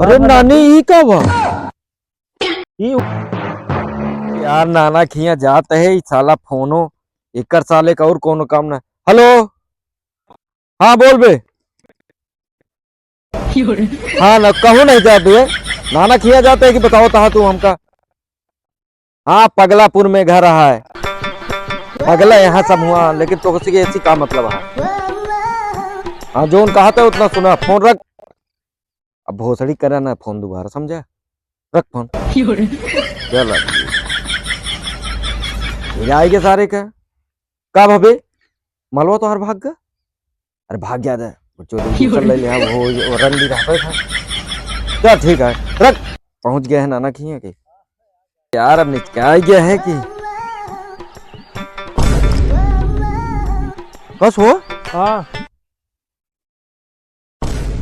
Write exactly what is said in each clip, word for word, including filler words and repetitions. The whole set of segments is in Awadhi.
अरे नानी, ई का बा? ई यार, नाना खिया जात है, ई साला फोनो, एकर साले का और कोनो काम ना। हेलो, हाँ बोल बे। हाँ ना, कहूँ नहीं जात बे, नाना खिया जात है कि बताओ तहा तू हमका। हाँ, पगलापुर में घर है। पगला यहाँ सब हुआ, लेकिन तोहसे के ऐसी का मतलब है? हाँ, जोन कहत है उतना सुना, फोन रख। अब भोसड़ी करे ना फोन दोबारा, समझा? रख फोन। चल अब। ये आएगे सारे का। का भबे? मलवा तोहर भाग गा? अरे भाग गया दे। वो चोरी दूसर ले ले, हाँ, वो, वो रंडी रहता था। चल ठीक है, रख। पहुँच गए हैं नाना खिया के। यार, अब निचकाई गया है कि कस हो? हाँ।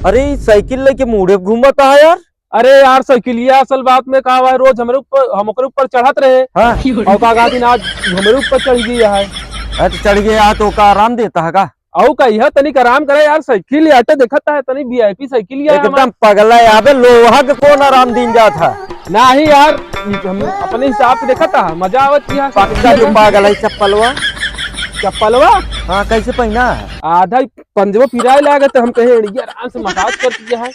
अरे, ई साइकिल लेके मूड़े घूमत है यार। अरे यार, साइकिलिया असल बात में का हुआ है, रोज हमरे ऊपर, हम ओकरे ऊपर चढ़त रहे। हाँ। और का कहती ना, आज हमरे ऊपर चढ़ गई है। अरे, तो चढ़ गया तो का आराम देता है का? अउ कहिया तनिक आराम करे यार, साइकिल आटे देखत है, तनी वीआईपी साइकिल है एकदम हमार। पगला है, अबे लोहा के कौन आराम दीन जात है? नाही यार, हम अपने हिसाब से देखत है, मजा आवत है। पक्का जो पागल है चप्पलवा। चप्पलवा? हाँ, कैसे पहना है? आधा ही पंजवा पिराए लागत है, हम कहे "एड़िया आराम से मसाज कर दिया है।"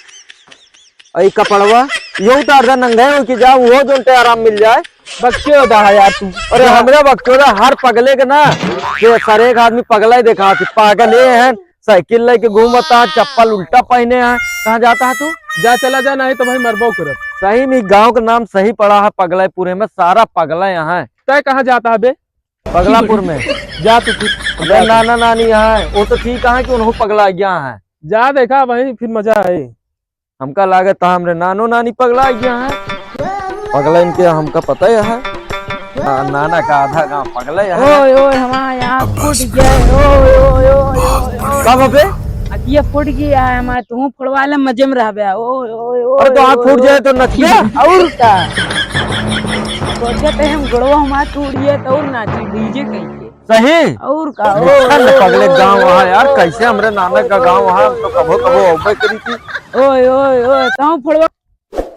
अई कपड़वा, यो उतार दे नंगे हो कि जा, वो जोन ते आराम मिल जाए। बकचोदा है यार तू। अरे हमरा बकचोदा हर पगले के ना, ये सर एक आदमी पगला ही देखा थी, पागल ये है, साइकिल लेके घूमता, चप्पल उल्टा पहने है। कहाँ जाता है तू? जा चला जा, नहीं तो भाई मरबो करब। सही में गांव का नाम सही पड़ा है पगलाईपुरे में, सारा पगला यहाँ है। तय कहाँ जाता है बे? पगलापुर में। जा तू फिर। अबे नाना नानी यहाँ है, वो तो ठीक है कि उन्हों पगला गया है। जा देखा वहीं फिर मजा है। हमका लागत था हमरे नानो नानी पगला गया है। पगला इनके हमका पता ही है। ना-, नाना का आधा गांव पगला ही है। ओए, ओए, हमारा यहाँ फूट गया है। ओए, ओए, ओए, ओए, ओए, ओए। का बाबे? अतिया फूट गया है हमारा, तू फोड़वा ले, मजे में रहबे। ओए, ओए, ओए, अरे तो हाथ ओए, फूट ओए। जाए तो नचिया। और का? सोचे थे हम गोड़वा हमारा टूट गया तो और नाची डीजे कहीं के। सही? और का? ओ, देखा न ओ, पगले ओ, गाँव ओ, वहाँ यार, ओ, कैसे हमरे नाना का गाँव वहाँ, हम तो कभो कभो अउबे करी थी। ओए, ओए, ओए, ताऊ फड़वा।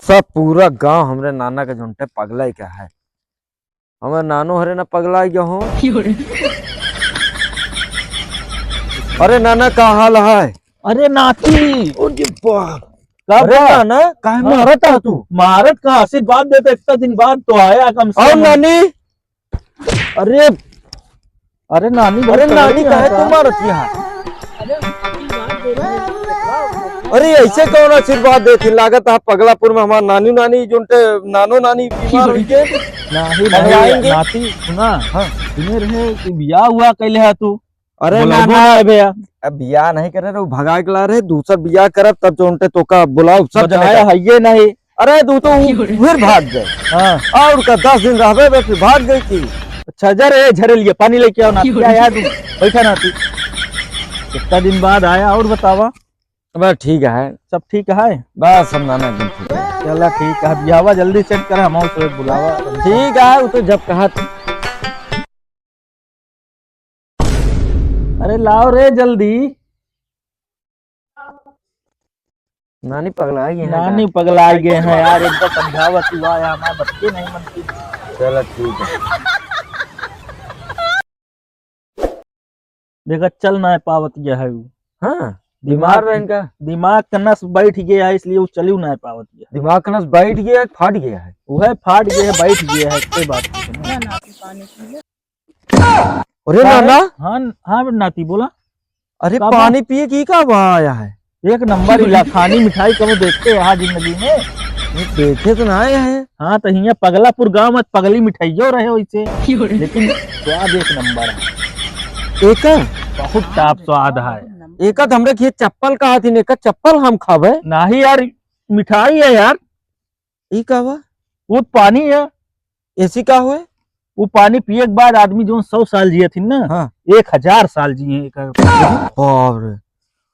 सब पूरा गाँव हमरे नाना के झुंटे पगला ही का है। हमरे नानो हरे ना पगला गया हो। अरे नाना, का हाल है? अरे नाती। अरे बा। का अरे बा? नाना, काहे हाँ। मारत है तू? मारत का आशीर्वाद देते, इतना दिन बाद तो आया कम से और कम। नानी? अरे, अरे नानी बहुत अरे नानी तगड़ी है काहे का? तू मारत यहाँ? अरे ऐसे कौन आशीर्वाद देती? लागत है पगलापुर में हमार नानी नानी जोनते नानो नानी बीमार होई के नहीं, नहीं, पगलाएंगे। नाती सुना, हाँ। सुने रहे कि बियाह हुआ कैले है तू? अरे बोला, ना, बोला ना। है भैया। अब बियाह नहीं करे रहे, वो भगा के ला रहे, दूसर बियाह करब तब जोनते तोका बुलाओ, सब बताया जने का। है ये नहीं। अरे तू तो उ-, फिर भाग गए। हाँ। और का दस दिन रहबे बे, फिर भाग गई थी। अच्छा, जा रे, झरे लिए पानी लेके आओ ना। क्या यार तू? बैठा ना तू। कितना दिन बाद आया और बतावा? बस ठीक है। सब ठीक है? बस हम नाना एकदम ठीक है। चला ठीक है, बियाहवा जल्दी सेट कर, हम उसे बुलावा। ठीक है, वो तो जब कहा। अरे लाओ रे जल्दी। नानी पगला गई है नानी का? पगला गए हैं यार, इनका समझावा तू आया, हमारे बच्चे नहीं मनती। चलो ठीक है। देखा चल ना पावत गया है वो। हाँ, दिमाग बीमार रहे इनका। दिमाग का नस बैठ गया है, इसलिए वो चलियो ना पावत गया। दिमाग का नस बैठ गया है, फाट गया है? वो है फाट गया है, बैठ गया है, कोई बात नहीं। अरे का है? नाना। हाँ, हाँ नाती बोला। अरे का बा? पानी पिए की का बा आया है? एक नंबर इलाखानी मिठाई कबो देखते यहाँ जिंदगी में? ये देखे तो ना आए हैं। हाँ, तो हियाँ पगलापुर गाँव में पगली मिठाइयो रहे वैसे, लेकिन स्वाद एक नंबर है। एकर? बहुत टॉप स्वाद है। एकर तो हमरे खेत चप्पल कहा थी, एकर चप्पल हम खाबे। नाही यार, मिठाई है यार। ई का बा? वो पानी है। ऐसी का हुए? वो पानी पिए के बाद आदमी जो सौ साल जिए थी ना, हाँ। एक हजार साल जिए एकर। बाप रे।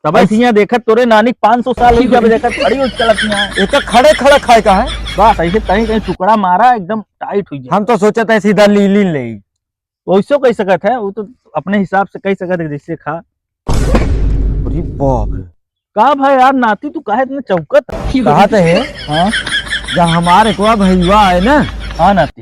तब ऐसे हियाँ देखत तोरे नानी पाँच सौ साल हो गया, अभी देखत खड़ी हो चलत हियाँ। एक तो खड़े खड़ा खाए का है। बस ऐसे कहीं कहीं टुकड़ा मारा, एकदम टाइट हुई है। हम तो सोचा था सीधा लीली ले। वैसे कह सकत है, वो तो अपने हिसाब से कह सकत है जैसे खा। अरे बाप रे। का भाई यार नाती, तू काहे इतना चौकत? कहा तो है, हाँ? जब हमारे को भैया आए ना, हाँ नाती,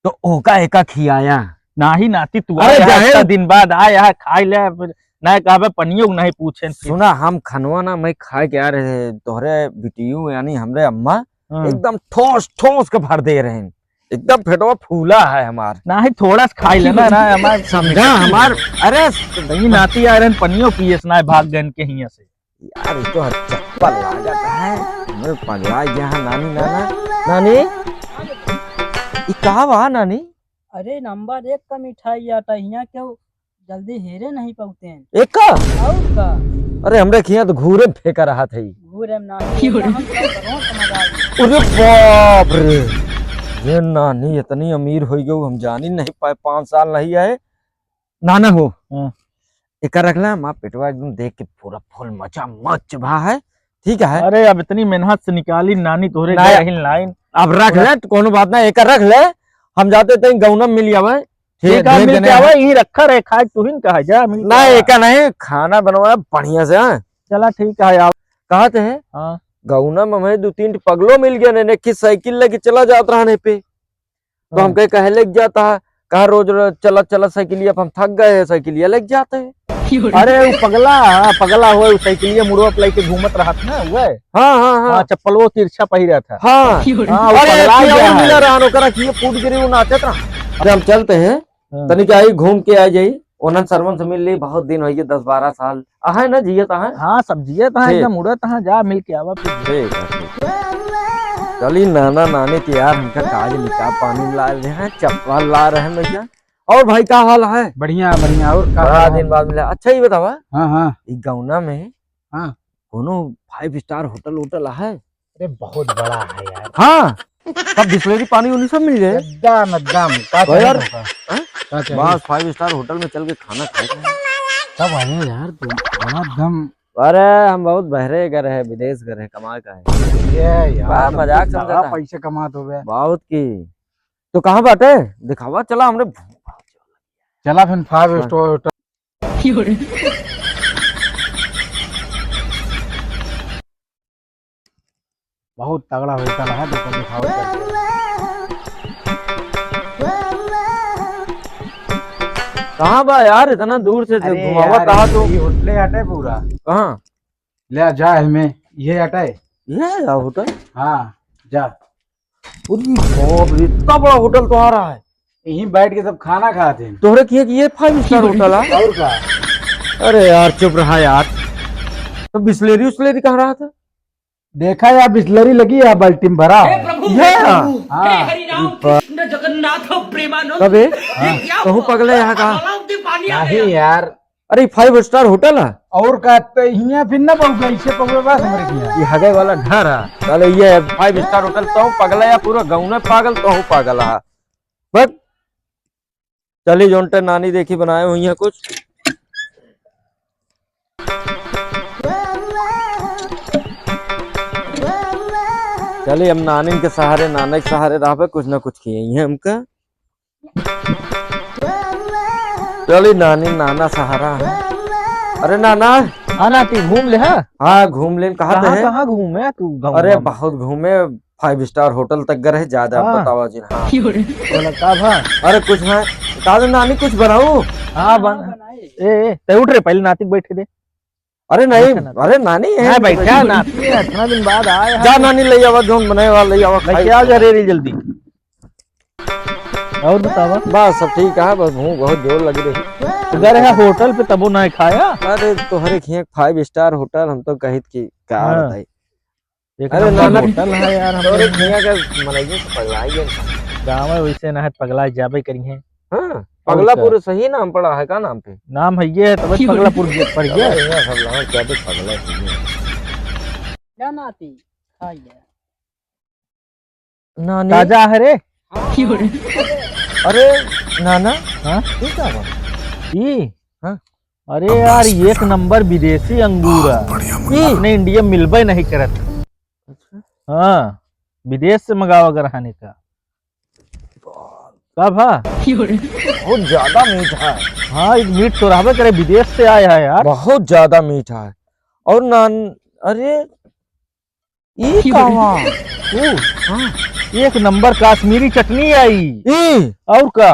तो ओका एका खियाया। नाही नाती, तू अरे आया जाहिल। इतना दिन बाद आया है, खाई ले, फिर ना कहबे पनियो नहीं पूछे फिर। सुना, हम खनवा ना मैं खा के आ रहे, तोहरे बिटियू यानी हमरे अम्मा हाँ। एकदम ठोस ठोस के भर दे रहे हैं, एकदम पेटवा फूला है हमार। नाही, थोड़ा सा खाई लेना ना, हमार समझा हमार। अरे नहीं नाती आ रहे हैं, पनियो पिए से ना भाग गए इनके हियां से। यार, ये तो चप्पल लागत है। मैं पगला गया है, नानी, नाना। नानी, ई का बा, नानी? अरे, नंबर एक का मिठाई आटा, हियां क्यों जल्दी हेरे नहीं पाते हैं। एक का? और का? अरे, हमरे खिया तो घूरे में फेंका रहा था ई। घूरे में ना, क्यों रे? हम तो करोड़ समझ आ गए। अरे बाप रे, ये नानी इतनी अमीर हो गई, हम जानी नहीं पाए, पाँच साल नहीं आए। नाना हो, हाँ। एकर रख ले, हमार पेटवा एकदम देख के पूरा फुल मचा मच भा है, ठीक है? अरे, अब इतनी मेहनत से निकाली नानी तोहरे ना, घर हिल लाइन। अब रख ले, तो कोनो बात ना, एकर रख ले, हम जाते तई गौना मिल आवे। ठीक है, भेज मिल देने के आवे, हैं। यहीं रखा रहे, खाए तू ही कहा जा, मिल ना, के आवा। एका नहीं, खाना बनवाया बढ़िया से, हाँ? चला, ठीक है, आओ। कहा थे? हाँ। गौना में हमें दो तीन ठे पगलो मिल गए ने, ने की साइकिल लेके चला जात रहने पे। तो हम हाँ। कहे, "काहे लेके जाता है?" कहा, "रोज रोज चलत चलत साइकिलिया पे हम थक गए हैं, साइकिलिया लेके जाते हैं।" अरे, वो पगला, हाँ, पगला हो, वो साइकिलिया मुड़वा पे लेके घूमत रहत ना, हुए। हाँ, हाँ, हाँ। हाँ, चप्पलवो तिरछा पहिरा था। हाँ। हाँ, वो अरे, पगला एक गया और है। मिला रहा, ओकरा की ये फूट गिरी, वो नाचत रहा। अरे, हम चलते हैं, हाँ। तनिक आई घूम के आ जाई, ओनन सरवन से मिल ली, बहुत दिन हो गए, दस बारह साल। आहे ना, जियत आहे? हाँ, सब जियत आहे, ठीक। एकदम उड़त आहे, जा मिल के आवा फिर। ठीक है, ठीक। चली नाना नानी के यार, हमका काज निकाह पानी ला रहे हैं, चप्पल ला रहे हैं भैया। और भाई का हाल है? बढ़िया, बढ़िया। और का बड़ा हाल है? दिन बाद मिला। अच्छा, ये बतावा। हाँ, हाँ। ई गौना में हाँ। कोनो five star hotel वोटल है? अरे बहुत बड़ा है यार। हाँ, सब बिसलेरी पानी उनी सब मिल जाए। एकदम, एकदम। का तो चाहिए यार, तुमका? हाँ? का चाहिए? बस five star hotel में चल के खाना खाए। कब आए यार तुम? बड़ा दम। अरे हम बहुत बहरे गए रहे, विदेश गए रहे, कमाए का है। ये यार, बड़ा मजाक समझता है। पैसे कमात हो गए। बहुत की। तो कहाँ बाटे? दिखावा चला हमरे। चला फिर five star hotel। बहुत तगड़ा होटल है, देखो, दिखाओ। कहाँ बा यार, इतना दूर से अरे घुमावा यार, कहाँ तू? ये होटले हटे पूरा। कहाँ? ले आ, जा, हमें ये हटे। ये है यार होटल? हाँ, जा। अरे बाप रे, इतना बड़ा होटल तुम्हारा है। यहीं बैठ के सब खाना खाते हैं। तोहरे किए कि ये five star होटल है? और का? अरे यार, चुप रहा यार। तो बिसलेरी उस्लेरी कहाँ रहा था? देखा यार, बिसलेरी लगी है, बाल्टी में भरा है। हे प्रभु, ये हे प्रभु, हाँ। हे हरि राम कृष्ण जगन्नाथ प्रेमानंद। कबे? ये क्या कहूँ हुआ? पगले यहाँ का? तालाब से पानी आ नहीं गया। यार, अरे, five star होटल है? और का, तो हियाँ फिर ना पहुँचा, इससे पहुँचा बस हमरे हियाँ। ये हगे वाला घर है, साले ये five star होटल, तो पगला या पूरा गाँव में पागल, तो पागल है। बस, चली जोन टे नानी देखी बनाए हुई है कुछ। चली हम नानी के सहारे, नाना के सहारे रहबे, कुछ ना कुछ खियाई है हमका। चली नानी, नाना सहारा है। अरे नाना। हाँ नाती, घूम ले, हाँ? हाँ, घूम लेन। कहाँ कहाँ, है? कहाँ घूमे तू गाँव अरे में? बहुत घूमे, five star होटल तक गए रहे, ज्यादा हाँ। बतावा जी। हाँ। बोला, का भा? अरे कुछ ना, का दे नानी, कुछ बनाऊ? हाँ, बन-, ए, ए, ते उठ रे, पहले नाती के बैठे दे। अरे नहीं, अरे नानी है। नहीं, बैठा नाती है, इतना दिन बाद आया है। जा नानी, ले आवा, जोन बनाए वाला ले आवा, लेके खाई। आ जा रे, रे, जल्दी। और बतावा? बस सब ठीक है, बस भूख बहुत जोर लगी रही। तो गए रहे होटल पे, तबो ना खाया? अरे तोहरे खिया five star होटल, हम तो कहित कि का हाँ। बताई। एक अरे नंबर नाना, होटल है यार, हम तोरे लोग खिया का मनइये से पगला गया। गाँव है, वैसे ना है, पगला जाबे करी है। हाँ, और पगलापुर क्या? सही नाम पड़ा है, का नाम पे? नाम है ये है, तब पगलापुर पड़ गया। अरे यार, सब लगा क्या तो पगला है। क्या नाती? खा गया। नानी। ताजा है रे। अरे नाना। हाँ? ये का बा? ई? हाँ। अरे यार, एक नंबर विदेशी अंगूर है। बहुत बढ़िया। ई? अपने इंडिया में मिलबे नहीं करत। अच्छा। हाँ, विदेश से मंगावा अगर खाने का। का भा? बहुत ज्यादा मीठा है। हाँ, एक मीठ तो रहबे करे, विदेश से आया है यार। बहुत ज्यादा मीठा है। और नान, अरे, ई कावा? ओ, हाँ, एक नंबर कश्मीरी चटनी आई। ई? और का?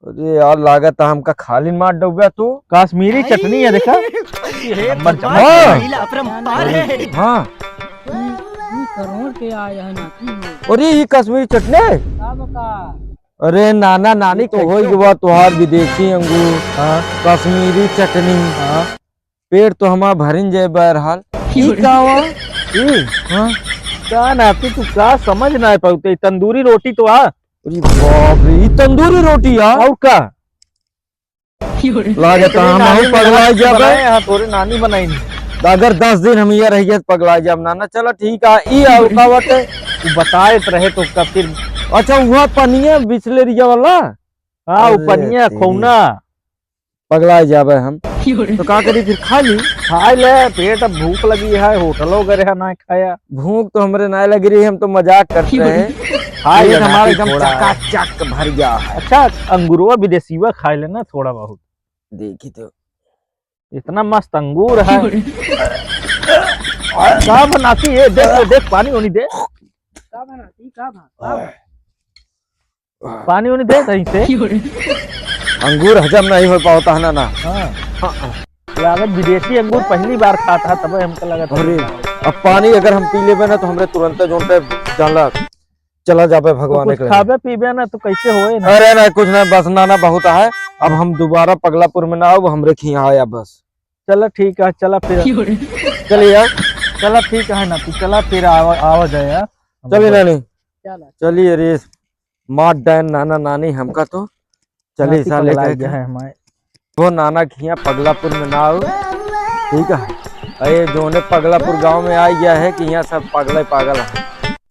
अरे यार, लागत है हमका खाली मार डउबा तू। कश्मीरी चटनी है, देखा। ये नंबर चमक हाँ। रहा है। हाँ। दू करोड़ के आए हैं नाती हो। अरे, ई कश्मीरी चटनी? का बका? अरे नाना नानी, तो होई गवा तोहार विदेशी अंगूर, हाँ। कश्मीरी चटनी। हाँ। पेट तो हमार भरिन जाए बहरहाल। ई का हुआ? ई? हाँ। का नाती, तू का समझ ना पाउते? तंदूरी रोटी तो आ। अरे बाप रे, ई तंदूरी रोटी आ? और का? लागत है हम नानी पगला बनाए जाबे। यहाँ तोरे नानी बनाई। अगर दस दिन हम ये रह गए तो पगला जाब नाना। चला ठीक है, ई आउ का बाटे? तू बताए तो रहे तो का फिर। अच्छा, वह पनिया बिसलेरिया वाला? हाँ, वो अरे पनिया तेरी। खौना। पगला जाबे हम। तो का करी फिर, खा ली? खाए ले, पेट अब भूख लगी है, होटलो गए है ना खाया। भूख तो हमरे ना लगी रही, हम तो मजाक करते हैं। खाए पेट ले हमारे नाती एकदम थोड़ा। चकाचक भर गया है। अच्छा, अंगूरवा विदेशीवा खाए लेना थोड़ा बहुत। देखी तो। इतना मस्त अंगूर है। का बनाती है? देख, देख, पानी होनी दे। का बनाती? का बा-, का बा-, पानी होनी दे सही से। अंगूर हजम नहीं हो पाता है ना, ना। हाँ। हाँ। लागत विदेशी अंगूर पहली बार खाता था, तब हमको लगा था। अरे, अब पानी अगर हम पी लेबे ना, तो हमरे तुरंत जोन पे जानला चला जाबे तो भगवान कुछ के लगे। खाबे पीबे ना तो कैसे होए ना? अरे ना, कुछ ना, बस ना, ना बहुत है। अब हम दोबारा पगलापुर में ना आउब, हमरे खियाँ आया बस। चला ठीक है, चला फिर। चलिए यार। चला ठीक है ना, तू चला फिर आवा, आवा जाए यार। चलिए नानी। चला। चलिए रे, मार डायन नाना नानी हमका तो। चली नाती साले पगला कहे गया के। है हमारे। वो नाना खिया पगलापुर में ना हो, ठीक है। अरे जोने पगलापुर गांव में आ गया है कि यहाँ सब पगले पागल है।